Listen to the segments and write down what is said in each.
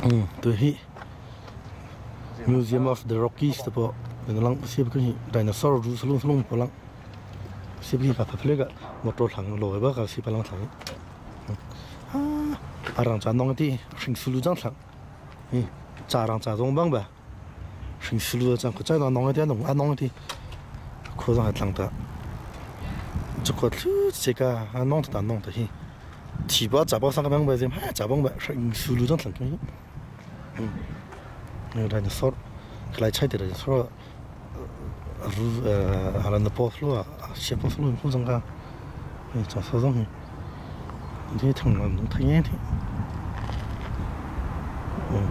Tuhi Museum of the Rockies te pawh lang siap khi dinosaur ru salung salung pawh lang siap khi ka phaphale ka motor thlang lo ba ka si palang thlang arang cha nong ti hring sulu jang thlang hi cha rang cha zong bang ba hring sulu chang ko cha nong ti nong anong ti kho jang thlang ta chu ko thu che ka anong ta nong ta hi 提包杂包三个半块钱，还杂包买，收入张成功。嗯，那个你说，来菜的了，说，如阿拉那包路啊，写包路不中个，哎，做手中，你听了侬太严听。嗯。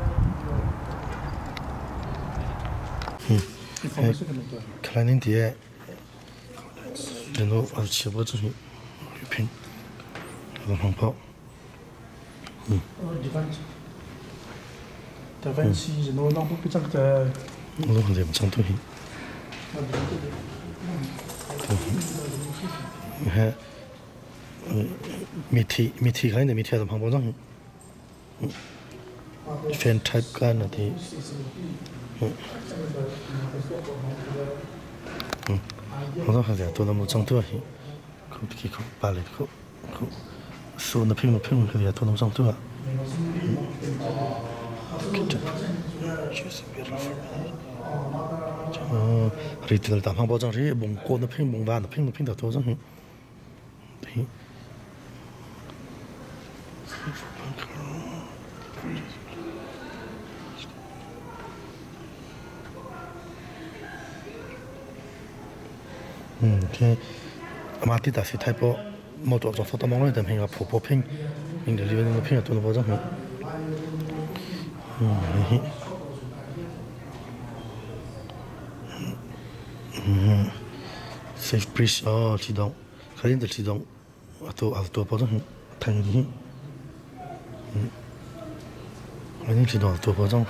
嗯，哎，看来你爹，人都27这些，拼。红包。嗯。我都很长东西。你看，媒体媒体看的媒体的旁边上，fan type 干的的，嗯，嗯，我都看见多那么长东西，可可可，巴里可可。So na phing na phing ka ya to nam sang tu ri til ta phang bo jang ri bong ko na phing bong ba na phing na phing ta to jang hi ke ma ti ta si tai po 冇做做做到忙咧，就拼个婆婆拼，拼就呢个拼个多到波钟。嗯，嗯，safe bridge 哦，自动，肯定就自动，啊多啊多波钟，睇住啲，嗯，肯定自动多波钟，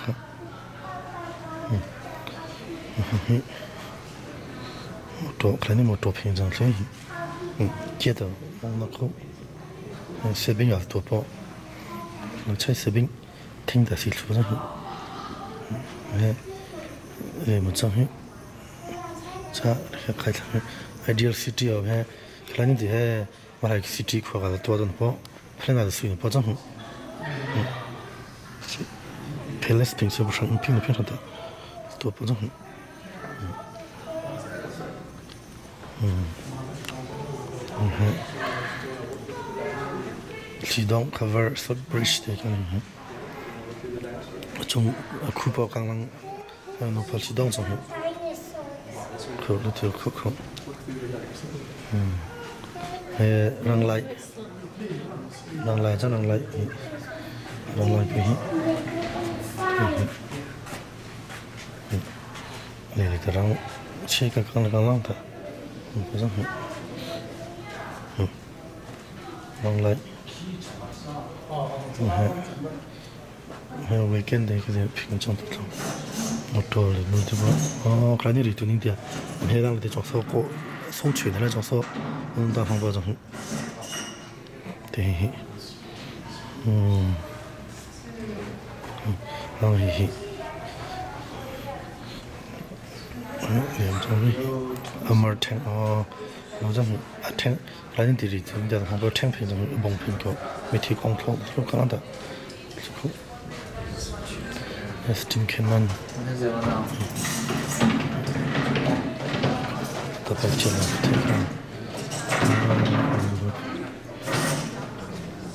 嗯，嗯，多肯定冇多平常先，嗯，接着。那个视频也是多播，我睇视频听的是出上去，哎，哎，没上去，这开开 ideal city 哦，哎，看你这马来 city 可个多多播，看那是水播上去，嗯，palace 平时不上，平平上的多播上去，嗯，嗯嗯。自动 cover sub bridge 的可能，从库包刚刚，那跑自动上去，可那条可可，嗯，哎，让来，让来，这让来，让来不行，嗯嗯，那个让，切个刚刚让他，嗯，不是，嗯，让来。嗯，weekend cái gì phim trong tụi một đồ là nuôi thì bố, cái này thì tụi mình thì, mình đang thì trong số có số chuyện này trong số, mình đang phong bao trong, thì, đang thì, liền trong đi, amar tank, nó trong à tank, cái này thì tụi mình đang phong bao tank phim trong bông phim kiểu, mình thì con thô, thô cái đó. Steam Cannon.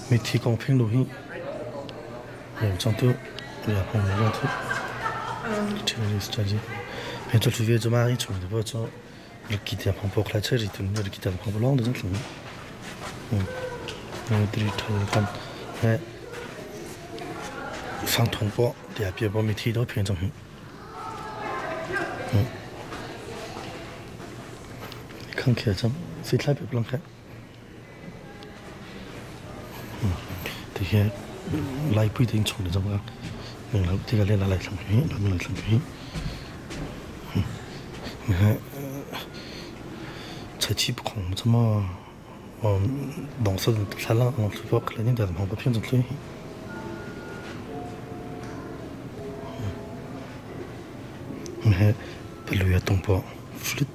媒体讲评录音，两张都，两红两张图，这个是这里，别做除非做嘛，一出来不做，你记得旁边开车里头，你记得旁边啷的这种，嗯，我这里头看，哎，上通报，第二别把媒体都骗中，嗯，看起来这，谁来别不能看。这些来不一定冲的怎么样？那这个来来上去，来来上去。嗯，你看，菜气不空，怎么？哦，农事太冷，我出发可能你在旁边骗着去。Mhe palu ya tongpo flute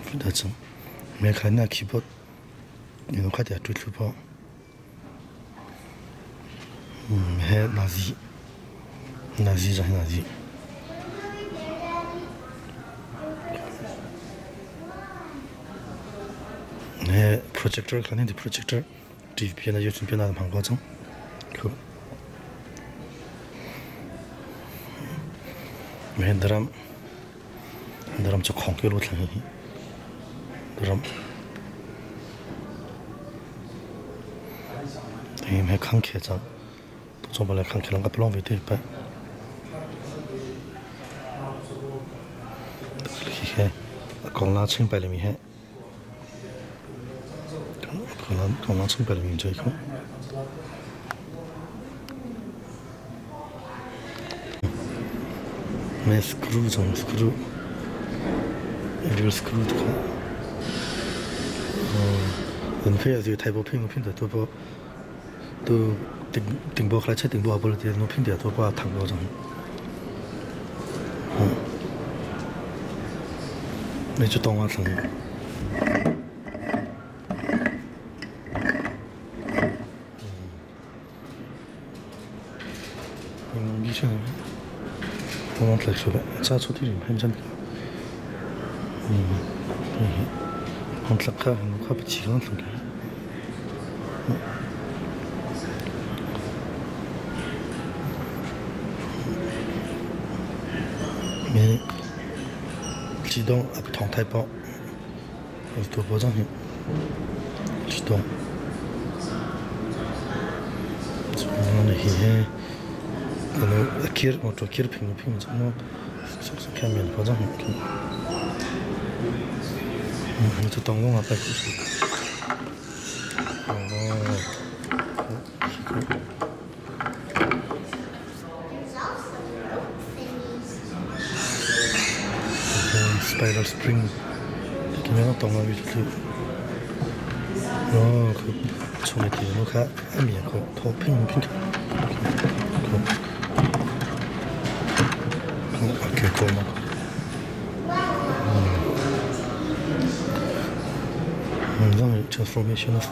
flute a chang me kha na keyboard ni no kha tia tu thlu po he nazi nazi ja nazi he projector kha ni projector TV pian na YouTube pian na phang ko chang khu me drum drum chu khong ke lo thlang hi drum thì me khang khe chang to chong bala khang khe lang ka plong ve te pa he kong la ching pa le mi he 刚刚清白的云这一块。没 screw 中 screw，这个 screw 的看，嗯，人非就太不拼拼的都不都顶顶不来，吃顶不好不了，这侬拼的都不烫过种，嗯，那就当我成。 Kir mo to kir ping ping mo so so kya men pa jang ki to tong ngong pa ku oh spiral spring ki me tong ngong bi oh ku chong ti no kha ami ko to ping ping ko Transformation of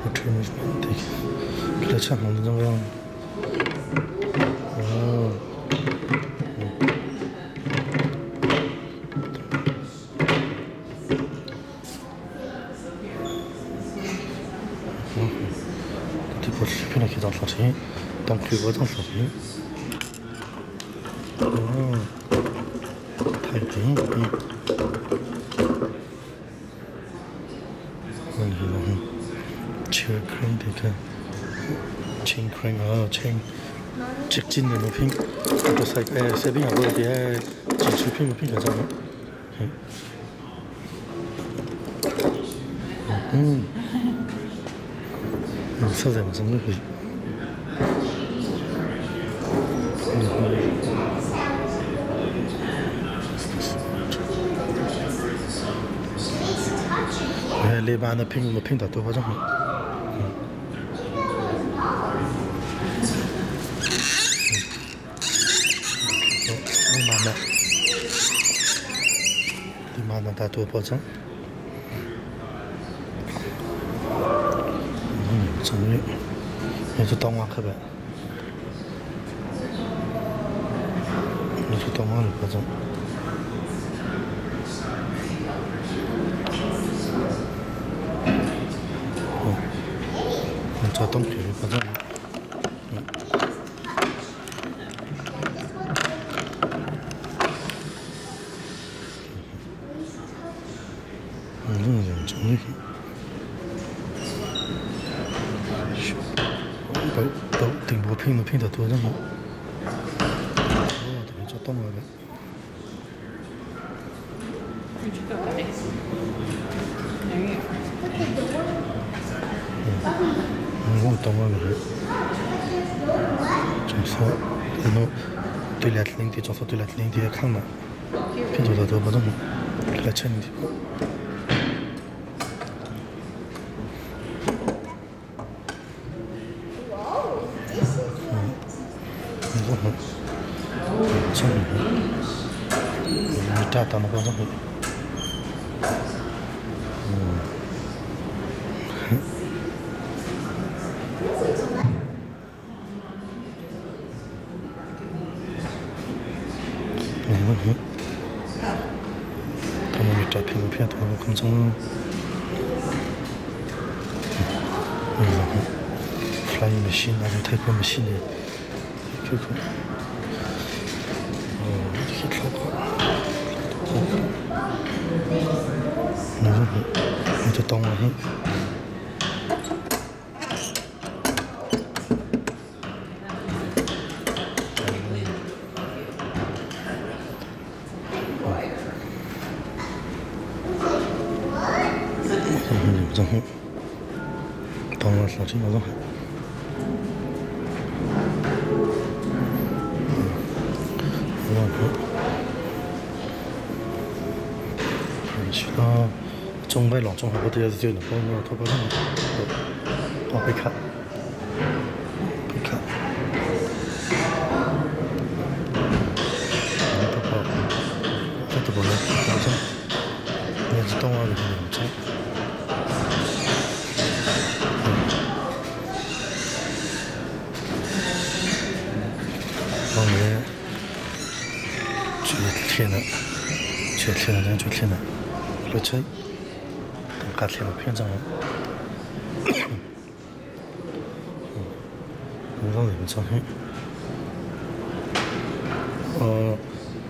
water movement. 그렇지 않은 정도. Chain crane 啊，chain 直进的路片，都系诶，这边有个啲前水片个片就嗯，实在唔真系。诶，你班的拼我拼得多不中。 大多保证。嗯，终于，那就当我去呗。那就当我了，保证。哦，你再当去保证。拼得多，真好。哦，特别做动了呗。我懂了呗。就是那对来领的，就是对来领的看嘛，拼多多不懂，来请的。Ta ta na ko zong. Flying machine a thai ko machine e tong hi. 中尾郎中学嗰啲有啲人幫我拖波我被卡，被卡。这都不能，老张，你是东阿的老张。我们去天了，去天了，去天了，落车。 cả thiên một phiên trong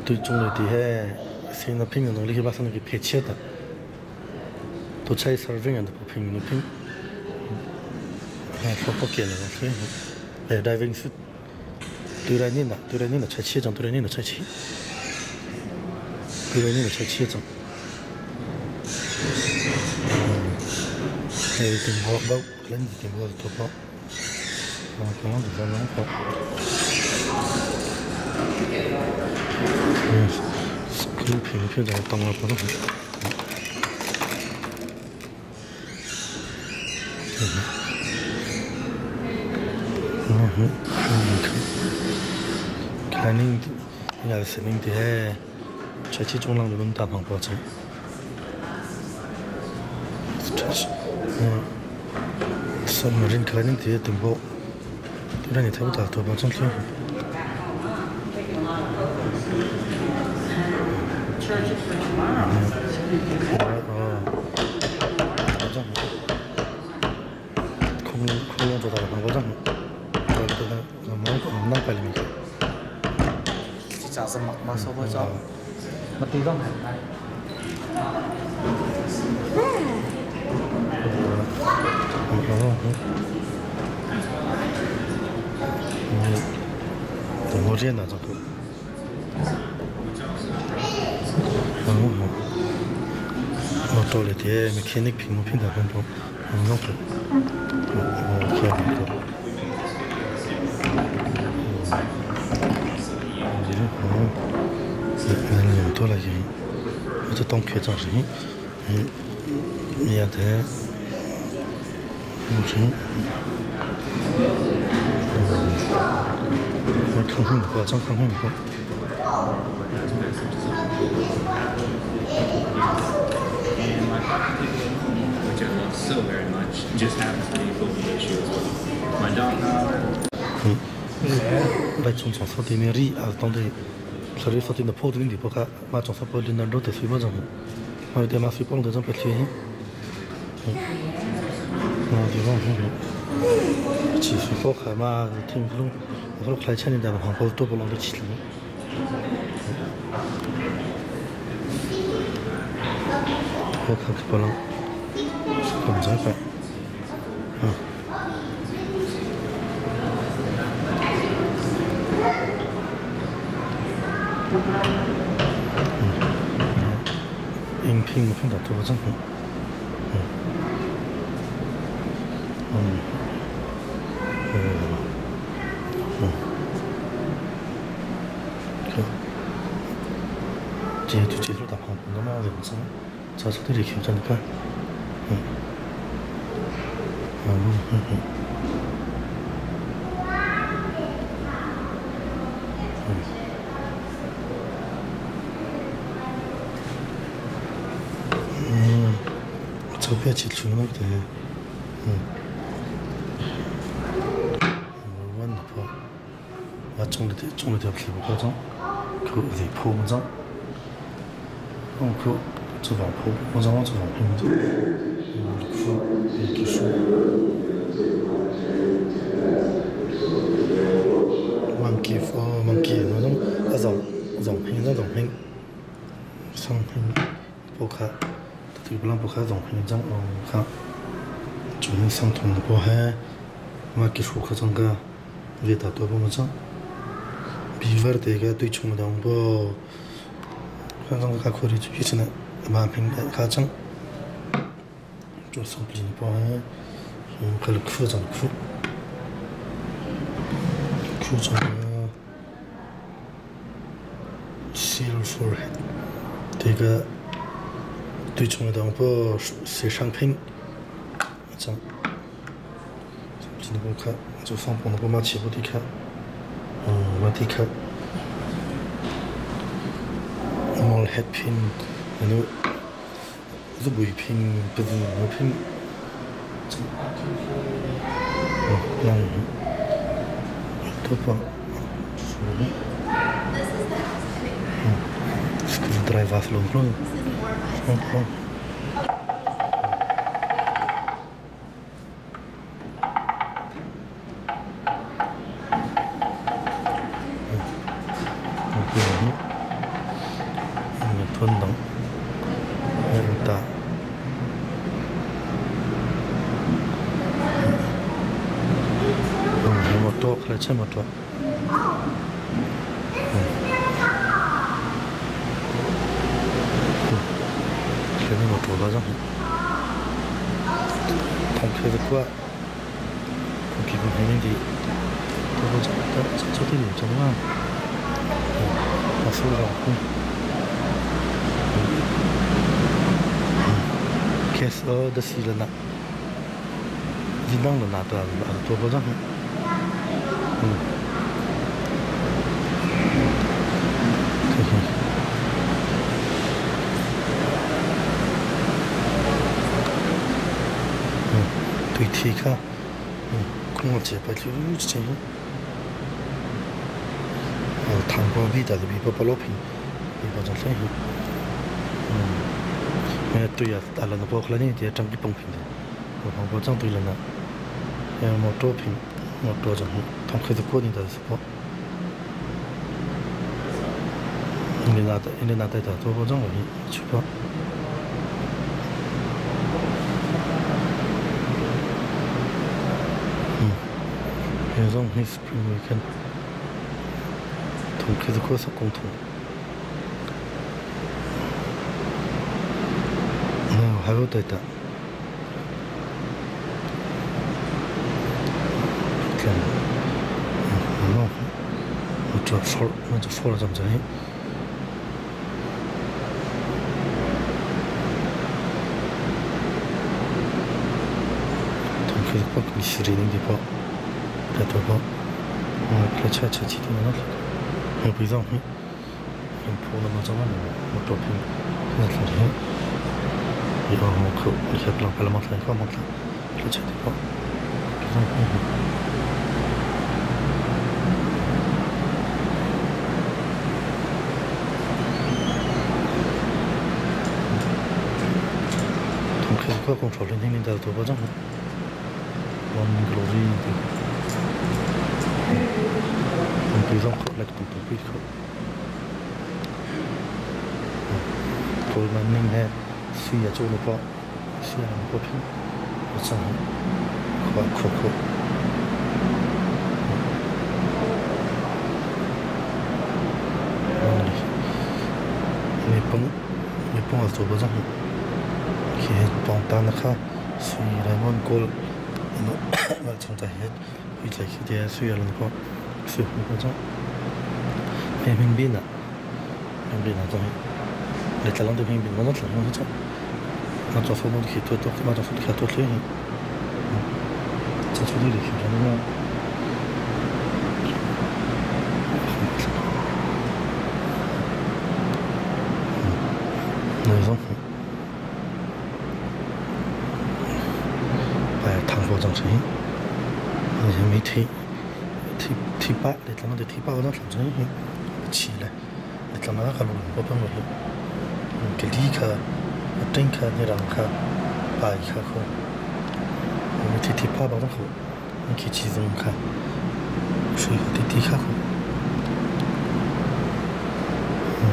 tôi中了底下现在拼个能力去把上那个撇切的，都拆 serving 的不拼的拼，哎，说不给了，所以哎，diving 是对来你呢，对来你呢才7张，对来你呢才7，对来你呢才7张。 电话包，拎住电话就拖包，啊，咁样就咁样拖。嗯，佢片片就冻啦，普通。嗯嗯嗯，看，肯定应该是明天，出去中浪就能打旁包车。 submarine cleaning thì từng bộ tôi đang thấy bắt đầu tôi vào trong xe. không không cho ta không có răng tôi tôi nó muốn cũng năng phải là mình chả dầm mặc mà số với cho mà tí không hẳn này. 我这哪着？我到了点，没看那屏幕平台分钟，我弄个，我看那个，我这多了些，我这当开张视频，也得，我行。 我看看你，张看看你。 Which I love so very much, just happens to be a global issue as well. My dog. 来从从说的面里啊，当地，所以说的那破的问题不看，嘛从说破的那路的水不中，嘛有点嘛水帮的种别去，啊，地方很其实包括嘛，听不懂，我说开车的在旁边多不啷个去了。我看看不啷，怎么办？啊。 音频频道多正。这就接触大胖，那么认真，这是对的挑战的。车别去出那个，嗯，我问婆，我种了点种了点皮不够种，可得破么种，我可做房破，我让我做房破么种，我可别去说。Monkey for monkey 那种那种种品那种品，商品博客，这个不让博客种品种哦看，主要相同的包还，我给出课程个，为他多帮忙。Beaver 这个对冲的不，反正我看可以就变成了蛮平的卡层，做商品包还，可能裤子裤，裤子。Seal forehead，这个对冲的不是商品，这，今天我看就放棚的不嘛起步的看，嗯，马蒂看，毛黑平，然后是不平不是我平，这，嗯，那都不，Screwdriver flung. 的是了呢，你啷个拿到啊？多不着？嗯，嘿嘿。嗯，对天看，嗯，空了几百就这样。哦，糖果味道的比不不老平，比不着生嗯。哎，对呀，阿拉那包括了那点整个崩平的，我旁边整对了呢，哎，没多平，没多整，他开始过年的时候，你拿的，你拿的的，多包装我去吧。嗯，有种很 spring weekend，同开始过是共同。还有对的，看，嗯，我这放，我这放了怎么着？同开始包你十里那地方，在多包，我开车车几点了？我不让，我破了嘛，怎么了？我照片，那昨天。然后可而且不能拍了嘛，太高嘛，太车的高，同开始快工朝天天在多包装，我们个老师的，我们对上口来个东东对口，嗯，头那明天。水也做了包，水也不平，我真可可可。你帮，你帮我做不成，去帮单那卡，水来问过，我从在去，回来去点水也能包，水不成，平平平的，平平的东西，你在啷个平平，我那怎么做？那做什么去做做，那做什么去做做，做出来的是什么？那种。糖果装水，那些没提提提把，你他妈的提把我那糖水起来，你他妈个路我帮我去，给你卡，真卡你让卡，把一卡口，我提提把把那口，你去其中卡，水提提卡口，嗯，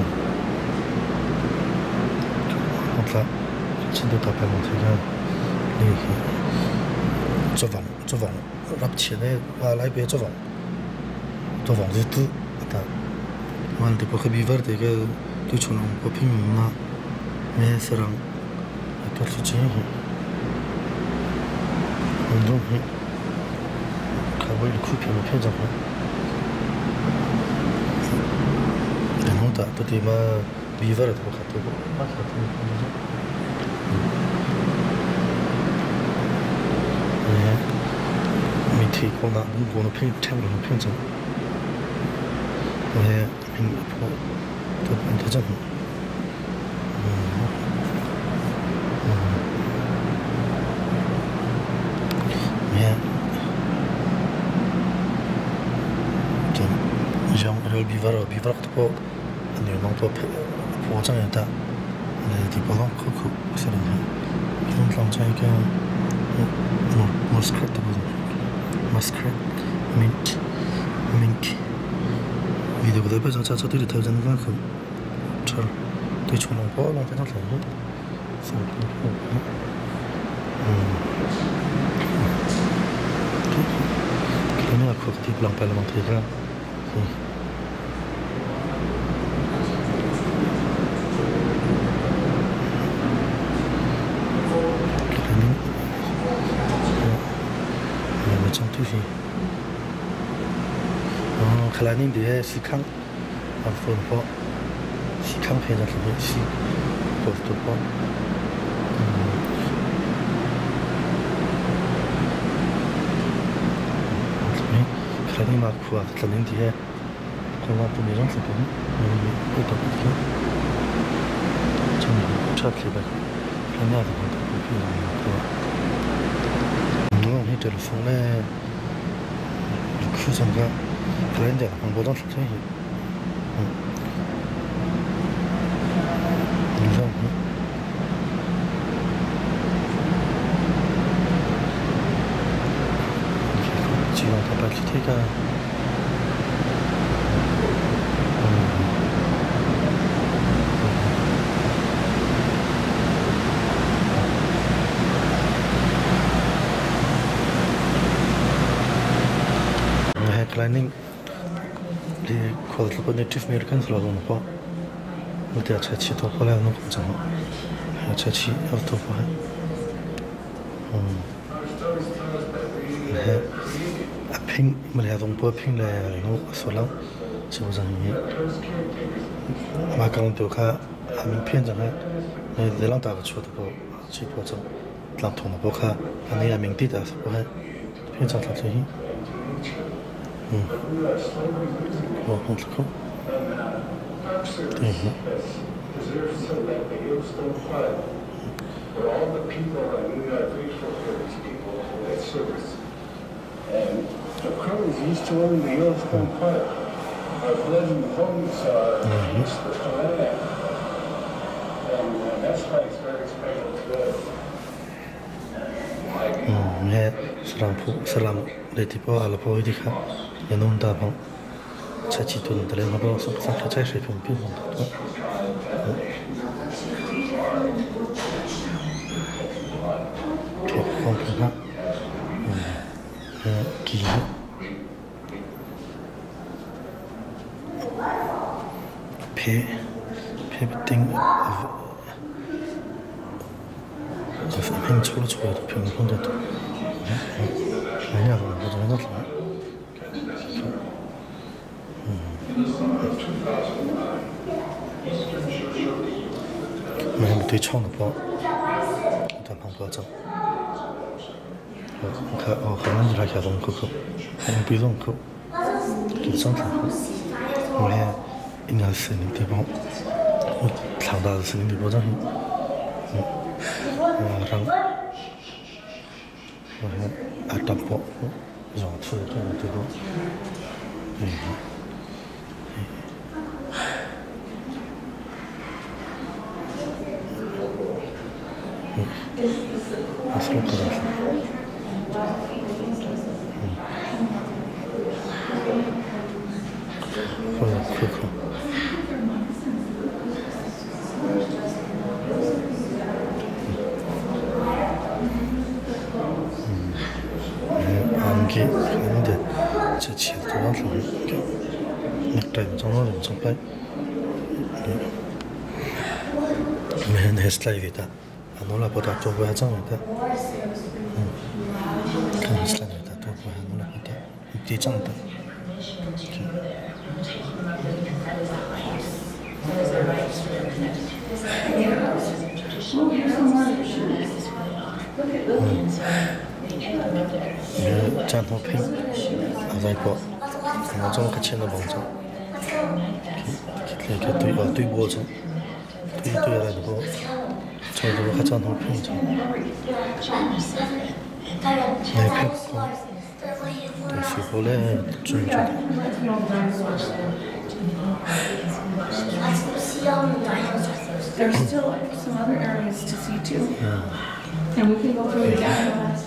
我看，成都大白龙这个，你。做房做房，入钱呢，啊来边做房，做房子多，但，我哋不可比玩这个对出来不拼命嘛，没事人，多出钱去，运动去，看为了苦拼拼着去，然后的都对嘛，比玩的都不多，马上都。 มีที่คนละมุงคนเพ่งแทงคนเพ่งจังโอ้ยเพ่งพอตัวเป็นตัวจังเนี่ยจังยังเราบีวาร์บีวาร์ตัวอันนี้น้องตัวพอจังอย่างตาอันนี้ที่พอต้องคุกเสร็จแล้วต้องลองใช้กัน muskrat muskrat mint mink video 不得不讲，这对里头真的可吃，对出龙包了，非常成功，嗯，可能要靠地不让白了往推开，嗯。 克拉宁的西康，啊，分包，西康配的什么西，多多包，嗯，克拉宁嘛苦啊，克拉宁的，可能不没让子不，没没到不去，从车里边，克拉宁的不不不，我你这个风呢，苦成个。 그런 데 보통 출퇴. 응. 지금 다 빨리 퇴가. Climbing 可 Native Americans 劳动的话，我第二车去到后来弄工厂，还车去要到后来，嗯，还拼没来东波拼来我说了，是不是你？我刚到看还没骗着呢，那在让大个车的不去跑走，让同的不看，那也明地的不还骗着他这些。 嗯，我很吃苦。对。 The Crows used to own the Yellowstone Park. Our blood and bones are against the land. And that's why it's very special to us. 嗯，你是让铺是让来地包阿拉包一点看，也弄大棚，才几吨的来，那包是不上海菜水平比弄多。铁矿平看，嗯，嗯，鸡。 皮皮顶，平出了出来的平衡的多。 人家我怎么能嗯，没对唱的包，在旁边走。我看哦，可能是他下东口口，还用别动口，就长头。我呢，应该是你地方，我长大的是你地方长。嗯，让。A tam pawh zong thil kan ti ko. There's still some other areas to see too. And we can go further down.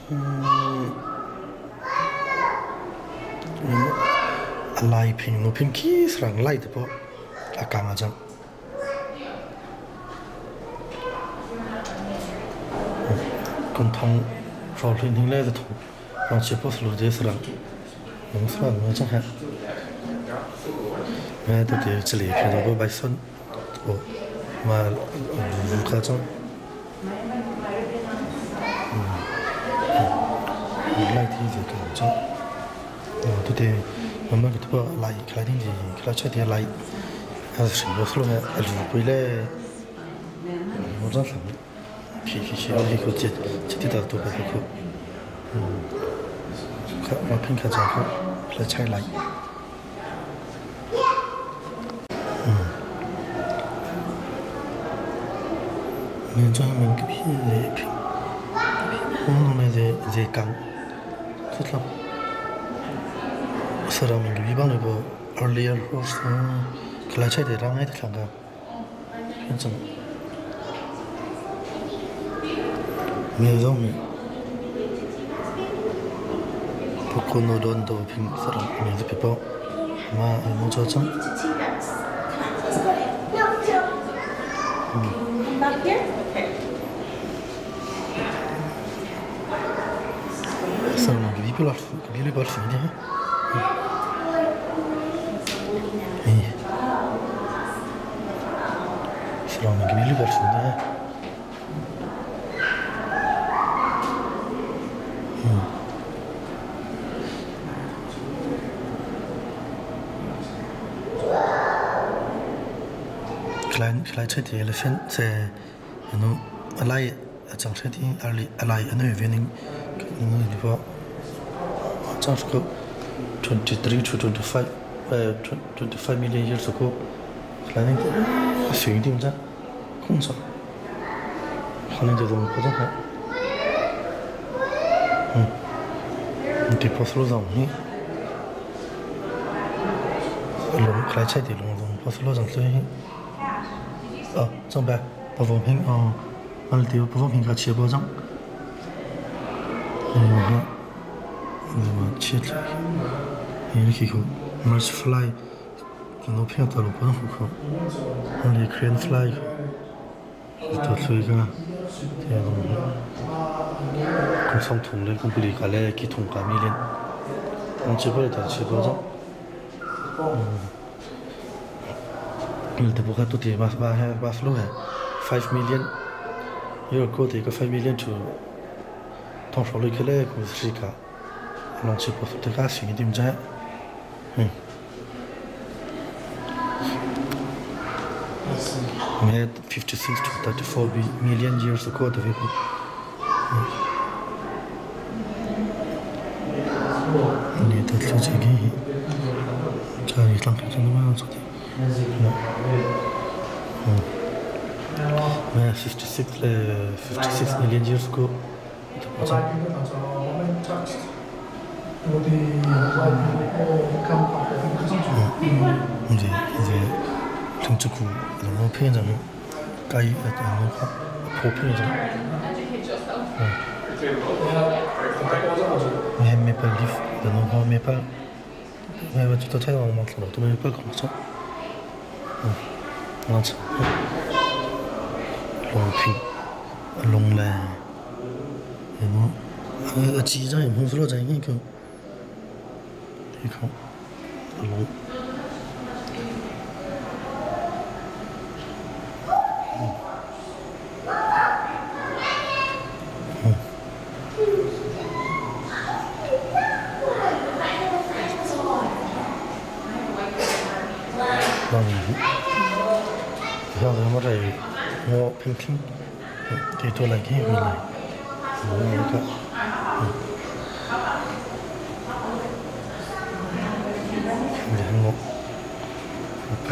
A lai phing nu phing khi sarang lai te pawh a kang a cang. Kan thong hraw hlin hing le thong rang chi pawh lu de sarang nung sarang nu chang ha. Me tu te chili phe do bai son o ma lu kha chang. Lai thi ze ka chang. Tu te mama ki tu lai khala ding ji khala cha te lai a shin bo slo me a lu pui le mo zan sam phi phi chi a hi ko che che ti da to ba ko kha ma phin kha cha ko la chai lai. 你专门个片来片，我弄来在在讲，这了，是让们个一般那个 earlier horse，看来吃的让爱的两个，变成，没有没，不过那段都平是让名字别报，嘛我做成。 Klein elephant se no alai chang she ti ali alai anu evening no ni ba chang ko 23 to 25 25 million years ago klein swing dim ja kong sa hanin de dong ko ja ti poslo zang ni long klai chai de long long poslo zang so hi 哦，怎么办？不放平哦，完了对，不放平个切包装。嗯哈，那么切出来，你看看，March fly，那片到了不能糊口，那里 crane fly，到处一个，这样子，工厂通了，工不里个来给通个米连，我切包了，切包装。嗯。 Il te tutti ma flu 5 million euro ko te 5 million to tong shou le kele ko shi ka long chi po te ka xing dim ja we had 56 to 34 million years ago the people ni ta tlu che ge cha ni lang ka ma so te Yeah, 56 million years ago. 이제 정치구 너무 편의점이 까이 너무 보편이잖아. 왜 maple leaf 너무 maple 왜 저 차이가 너무 많더라. 또 maple 감자. 응, 맞아. 龙平，龙嘞，那几张红色了，咱一个，你看，龙。我平平，对多来看回来，我那个，然后我干，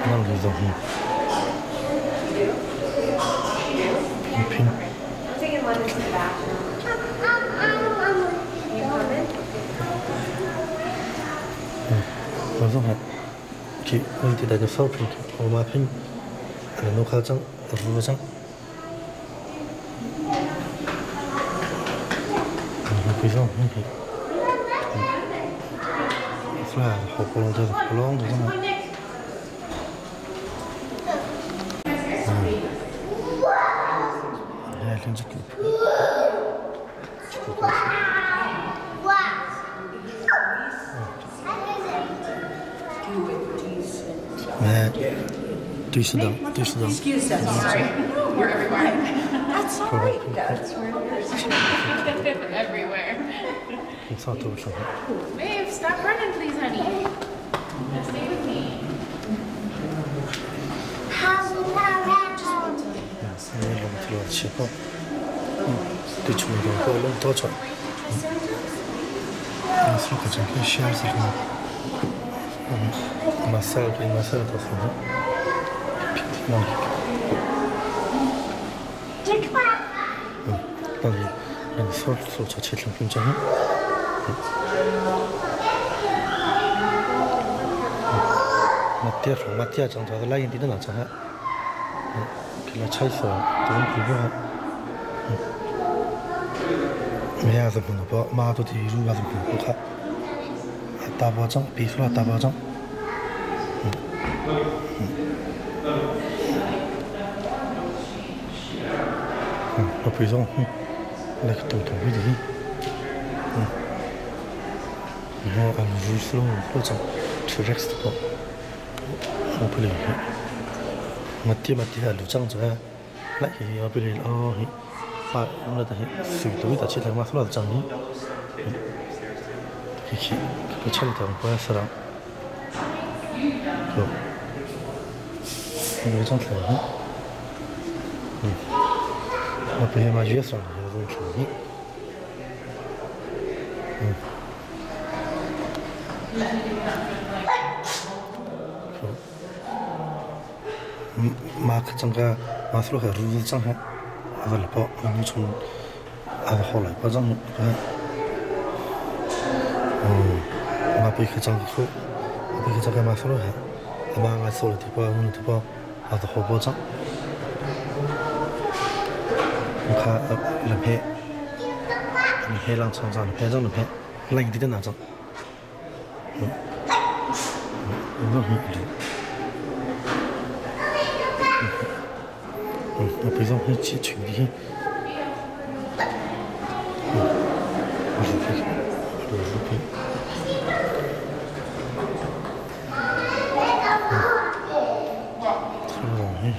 那个就平平。我说还，去我得带个烧瓶，我买瓶， Nu khal cang, ru cang. Pui zong hi. Fla ho kolong te kolong tu zong. He lin chu ku. Chu ku. 对是的，对是的。 Excuse us, sorry. We're everywhere. That's all right. That's where Everywhere. sao tôi không Maeve, stop running, please, honey. Now stay with me. 你弄出来吃不？对，出来个弄多出。那是个真可惜啊，是么？嗯，马赛对马赛到什么？那里。嗯，那里那个手手做切成分钟。mà tiếc rồi mà tiếc chẳng cho lại đi đến nào chẳng hết cái là chạy số tôi cũng không mẹ giờ cũng bỏ mà tôi thì如果是不看，大包装，比如说大包装，嗯，我比如说，那个头头会的，嗯，然后俺如斯隆或者吃这个不，我不理，我爹嘛爹路长着，那也要不理哦。把用了这些水都在其他嘛，说了讲你，可以，可吃了点不要死了，好，我张菜，嗯，我不要嘛月上有种菜，嗯，好，嗯，马克整个马斯洛还如此张开。阿个包，我从阿个好来包装，嗯，我不去装个，我不去这个马斯洛还，阿妈俺说了的包，我的包，阿个好包装。我看呃两片，两片两长长，两片长两片，那一点哪张？嗯，嗯，嗯，我平常会去群里。嗯，我是这个，我是这个。嗯，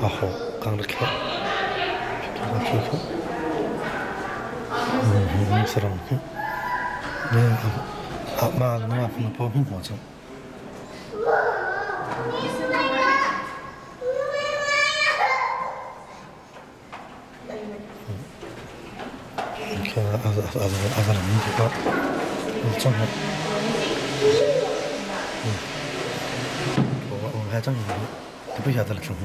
啊好，讲得开，讲得开开。嗯，是的，嗯，啊妈，侬也不能包骗我这。阿阿阿个人这个，正好。嗯，我我还真有，都不晓得了什么。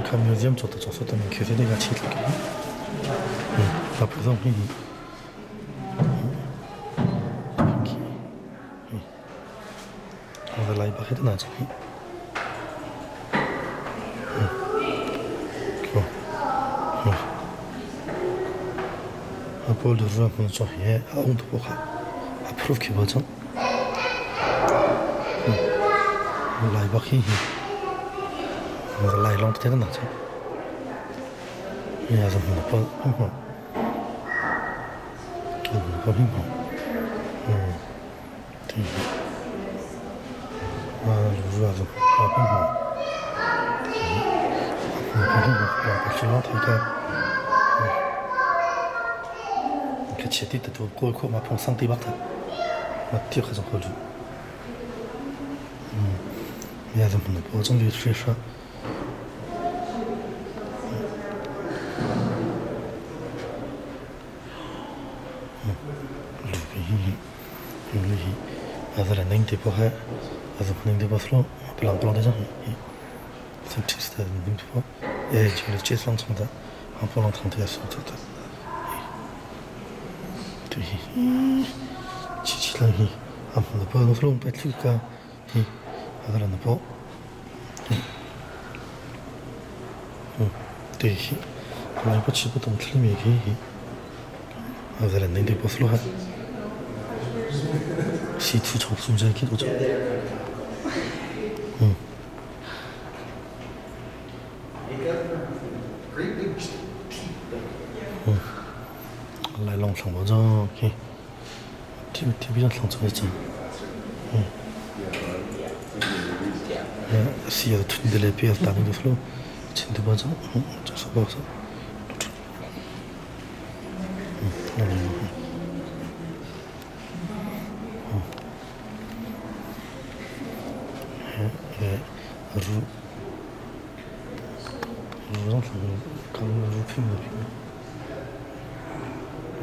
看museum做的做说的明确的那个起来个，嗯，那不是很。嗯，我来把黑的拿出来。嗯，好，嗯。阿波罗罗们做嘢，阿翁都不好，阿 proof 佢不真。嗯，我来把黑，我来弄的拿出。也是很不很好，很不很好。嗯，对。啊，如果是不很好，嗯，不很好，不希望他个。cái chi tiết từ cô cô mà phong sang tây bắc thật mà tiếc cái种合作，嗯，也是很多，我总觉得说。هذا لندن تبغى هذا لندن تبغى فلو بلان بلان ديجا c'est triste لندن تبغى et tu le chase l'entrée en pour l'entrée à son tout对，机器人，啊，那不，那不，白天个，嘿，هذا لندن 对，来不吃不懂吃米可以，啊，再来那点不是了，西出超松这去多少？嗯。嗯，来弄上我这去，特特别想上这个。嗯。是要吞的来比较大的就是喽。진짜 맞아? 응, 저 봐서. 응, 응, 응. 루, 루랑 강루 피면 응.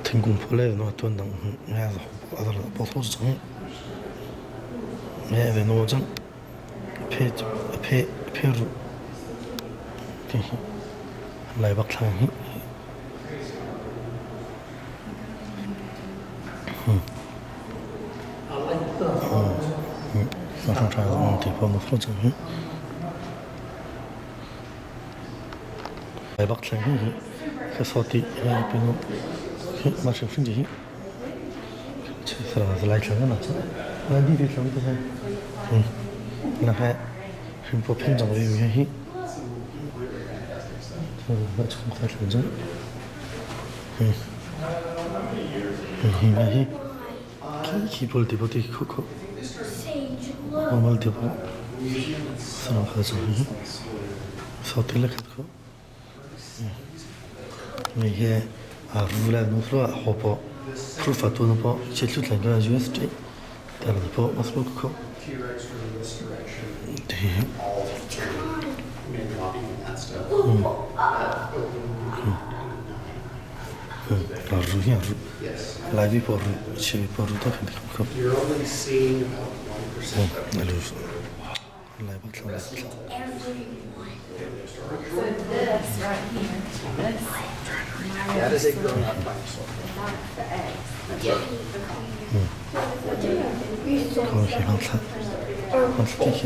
天公婆来那端当，俺是阿子了，包头是真，俺在那真。配配配入，对，来吧，看，嗯，嗯嗯，上上上，嗯，对，帮我负责，嗯，来吧，看，可扫地，哎，别弄，马上分解，这是来看个哪子？那你得看个啥？嗯。那还很不平常的原因，那从快成真，嗯，嗯，那些，基本的不得可可，我们的不，是那还是少点了可可，那些啊，无来弄出来好包，出发多能包，接触两个 USJ，带了包，我说可可。嗯，嗯，老如样如，来微博如，去微博如都很可。嗯，那就是，来吧，来吧。嗯，我喜欢看，我是这些。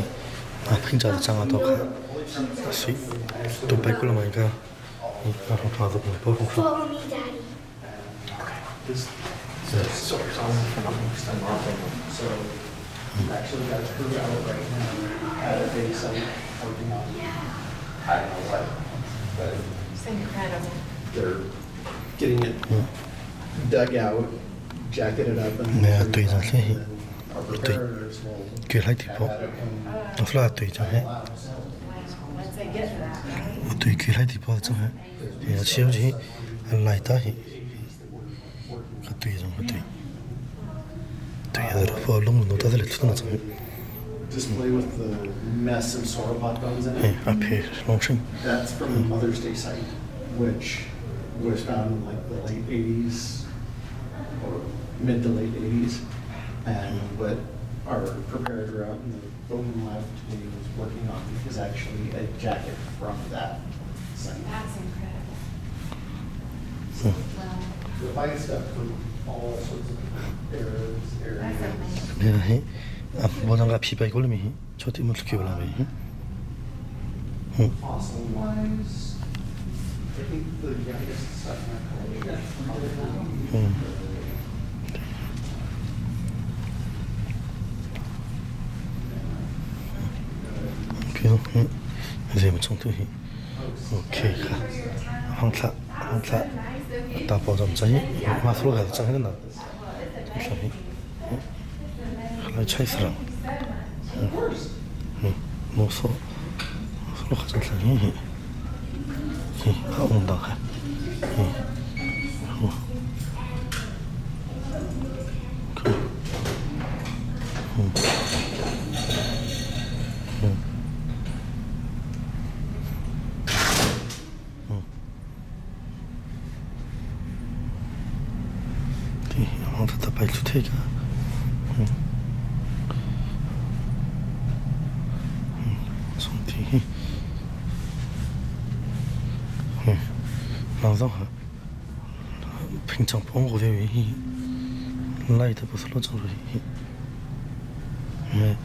啊，平常的长啊都看，所以都白过了嘛一个，你那种爪子不包括。 Follow me, Daddy. It's incredible. They're getting it dug out, jacketed up, and 那对上些， our 对， preparators will 给来地方，我说啊对上些， Once they get to that, right? 对给来地方这个，要吃不起，来打些，个对上个对，对，那个跑弄弄到这里出那这个， display with the mess of sauropod bones in 哎， it. 啊配龙身， That's from the Mother's Day site, which was found in like the late 80s or mid to late 80s. And what our preparator out in the Bowman lab today was working on is actually a jacket from that site. That's incredible. Wow. You'll find stuff from all sorts of different eras, That's areas. amazing. 那嘿，啊，我让个皮白过了没？昨天没出去了没？ Fossil wise, I think the youngest stuff in our collection is probably 嗯。OK，嗯，这么冲突嘿，OK 哈，放出放出，大包装这些，马苏罗还是这样的呢，这些，嗯，来拆死了，嗯嗯，我说，我说还是这样嘿，嘿，好我们当哈，嗯，好，可以，嗯，嗯。对，我这白出这个，嗯，嗯，从地，嗯，晚上好，平常帮我的原因，来的不是老早的，嗯，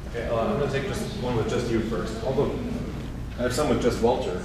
Okay, I'm gonna take just one with just you first. Although I have some with just Walter.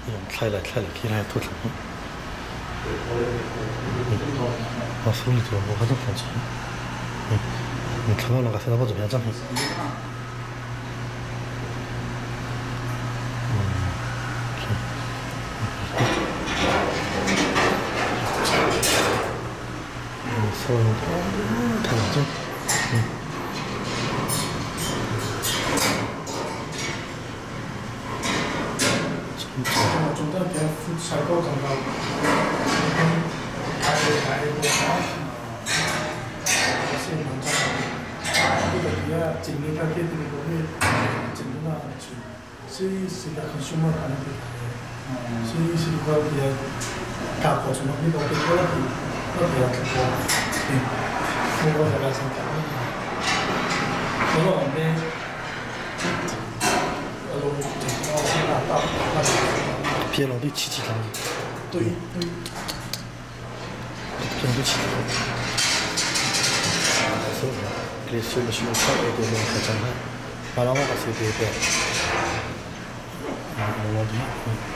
Thlai lai thlai lai khi lai thu thlang. 啊，手里做，我反正放弃。嗯，你看到那个现在我这边讲。嗯，是。嗯，稍微看两张。嗯。 仲得嘅細哥仲夠，解解個先兩張，呢個而家整理家啲啲嗰啲整咗啦，所以是個 consumer 肯定所以是個嘅價格什麼呢個幾多咧？都比較高，嗯，呢個就係成本。嗰個咩？一路整到先啦，得得。别老对起起来。对对。别老对起。所以，这是我们需要考虑的两个状态。完了，我把手机给。啊，我的，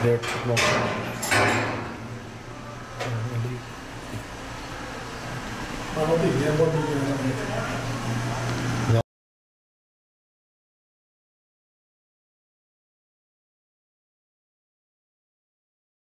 别出毛病。我对，我对。